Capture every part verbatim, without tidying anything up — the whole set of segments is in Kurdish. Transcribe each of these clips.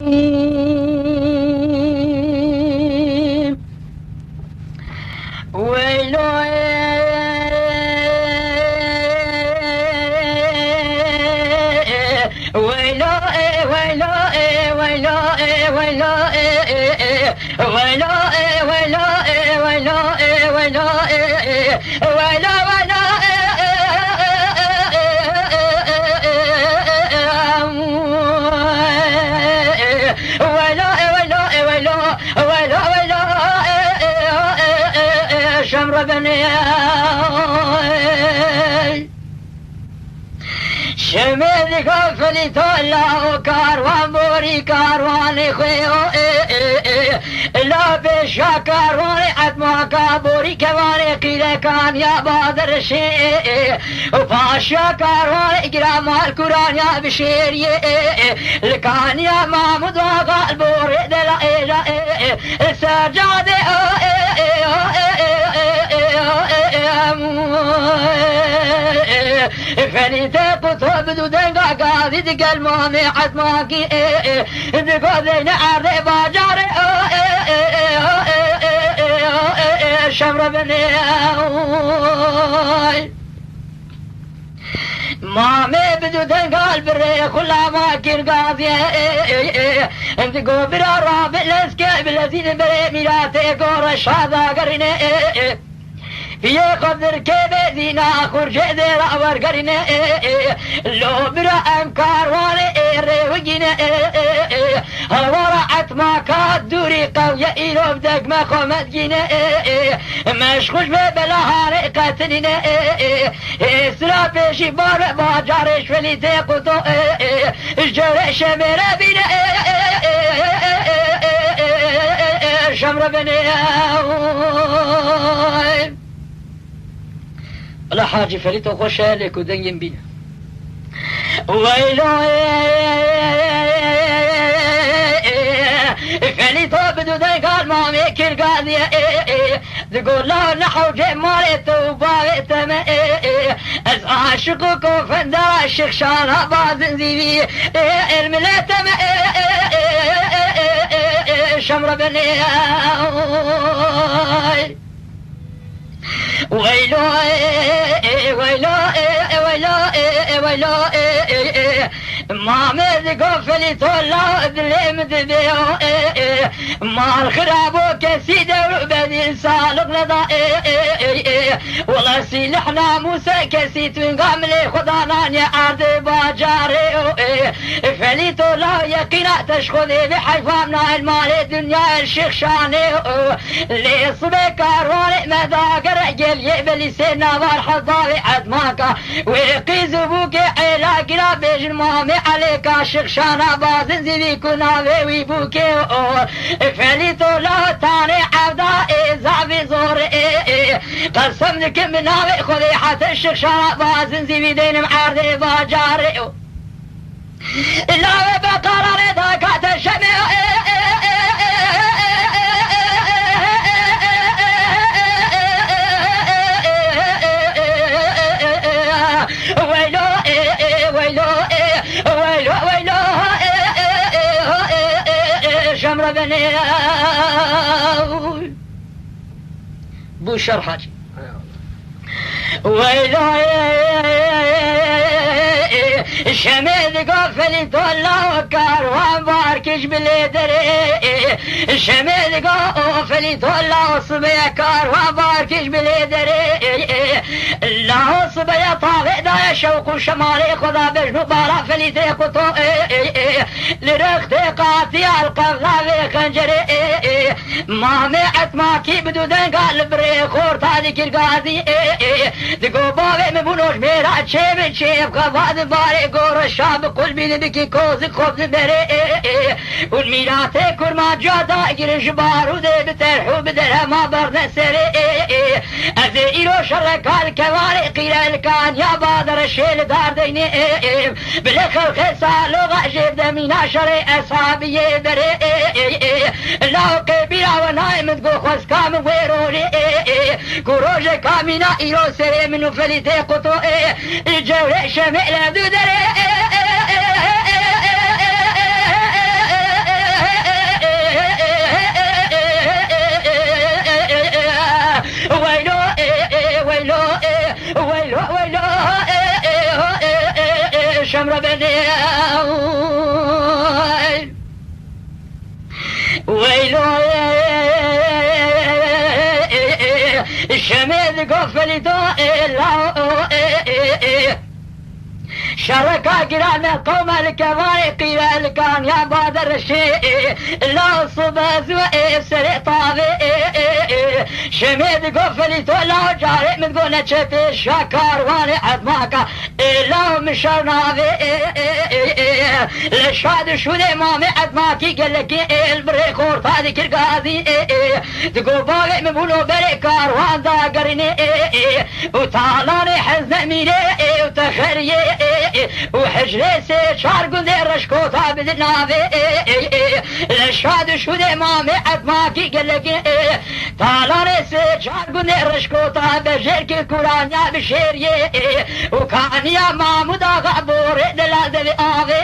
Weylo, weylo, weylo, weylo, weylo, weylo, weylo, weylo, weylo, weylo, weylo, weylo, weylo, weylo, weylo, şemre benê. Şemê digo felîto la o karwan borî karwanê xwe o, e, e, e. La pêşa karwanê etmaka borî kevanê qîlekan ya badirşê, e, e. Û paşa karwanê gira mal kuran ya bişêriyê, e, e. Li kaniya Mahmud Axa li borê de la êla, e, e. Secade, o, e, e, o, e, e, o, e, e, o, e, e, em, o, e, e, e, Felîte quto bi du denga gazî digel mamê etmakî, e, e, digo deyne erdê bacarê, o, e, e, e, o, e, e, e, o, e, e, şemre binê, oy. Mamê bi du dengal birê xulama kir gazî, e, e, e, e, digo bira rabe lezke bi lezîn birê mîratê gore şada gerîne, e, e. Piyê xwe dirkê bê dîna xurcê dê ra wergerîne, e, e, e. Lo bira em karwanê ê rêwigîne, e, e, e, e. Hewara etmaka dûrî qewiye îro bi degme xwe medgîne, e, e, e. Meşxûş bê belahanê qetilîne, e, e, e. Ê sira pêşî bar be bacarê şwelî tê quto, e, e, e. Ji cewrê şemêre bîne, e, e, e, şemre binê, e, oy. Bila Hacî Felîto xweş e, lê ku dengên bîne. Weylo, e, e, e, e, Felîto bi du dengal mamê kir gazî, e, e, e, digo la ne hewcê malê te û bavê te me, e, e, ez aşiq û kofendara Şixşana Bazin zîvî, e, el milete me, e, e, e, e, e, e, e, şemre benê, oy. Weylo, e, e, weylo, e, e, weylo, e, e, weylo, e, e, e. Mamê digo Felîto la dilê min dibê, o, e, e. Mal xirabo kesî dewr bedî saliq neda, e, e, e, e. Wela sîlih namûse kesî tunga milê xwe dananiye erdê bacarê, o, e. Felîto la yeqîna te ji Xwedê bê heyfam nayel malê dinya el Şêxşanê, o. Lê sibê karwanê me dagere geliyê belîsê navar hezavê etmaka. Wê qîz û bûkê êla gira bêjin mamê Elê Kaşiq Şana Bazin zîvî ku navê wî bûkê o. Felîto la tanê evda ê zavê zor ê ê. Qesem dikim bi navê Xwedê hete Şiq Şana Bazin zîvî dênim erdê bacarê o. Lawê be qararê da kate şemê. Weylo, e, e, weylo, e, weylo, weylo, e, e, e, e, e, e, şemre benê. Bû şer Hacî. Weylo, e, e, e, e, şemê digo Felîto la karwan bar kiş bilê derê. Şemê digo o Felîto la sibê karwan bar kiş bilê derê. La sibê tavê daye şewq û şemalê xwe da bejn û bara Felîtê quto. Li rextê qatiya li qevlavê xencerê. Mamê etmakî bi du denga li birê xorta dikir gazî. Digo bavê min bû nojmêra çê min çê, ev xebat barê gor şa bi qulbî dibikî kozik xwe diberê. Û mîratê kurmanciya dagir ji barûdê bi terh û bi derhema berne serê. Ez ê îro şereka li kevanê qîrelkan ya badere şê li dar deynê. Bilê xelqê saloxa jêv demîna şerê eshabiyê berê. Law qê bîra we nayê min digo xwezka min wê rolê. Ku rojeka mîna îro serê min û Felîtê quto. Cewrê şemê le du derê. Weylo, e, e, e, e, Şemê digo Felîto, e, la, o, e, e, e. Şereka girane qewme li kevanê qîre li kaniya baderişê, e, la sibe zû, e, serê tavê, e, e, e. Şemê digo Felîto, la carê min digo neçe pêşa karwanê edmaka. Ê law min şer navê, ê, ê, ê, ê, ê. Li şad û şûdê mamê edmakî gelekî êl bi rê xorta dikir gazî, ê, ê. Digo bavê min bûno berê karwan dagerînê, ê, ê. Û talanê heznemîrê, ê, û texeriyê, ê, ê. Û hicrê sê çar gundê reşkota bidin navê, ê, ê, ê. Li şad û şûdê mamê edmakî gelekî, ê. Talanê sê çar gundê reşkota bejêrkî kuraniya bi şêriyê û kaniya Mamûd Axa borê delal devê avê.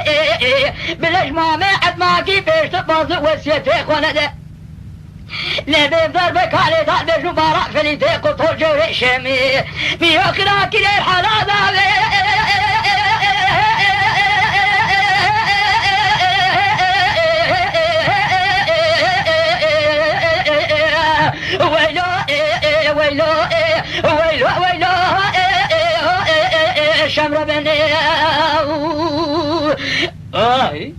Bi lej mamê edmakî pêşti bazı wesiyetê xwe nede. Nebê darbe kalê da bejû bara felîtê qurto cewrê şemê. Miyo xirakî lê hala da ve. Weylo, e, e, weylo, e, weylo, weylo, weylo, e, e, o, e, e, e, şemre bene. Ay.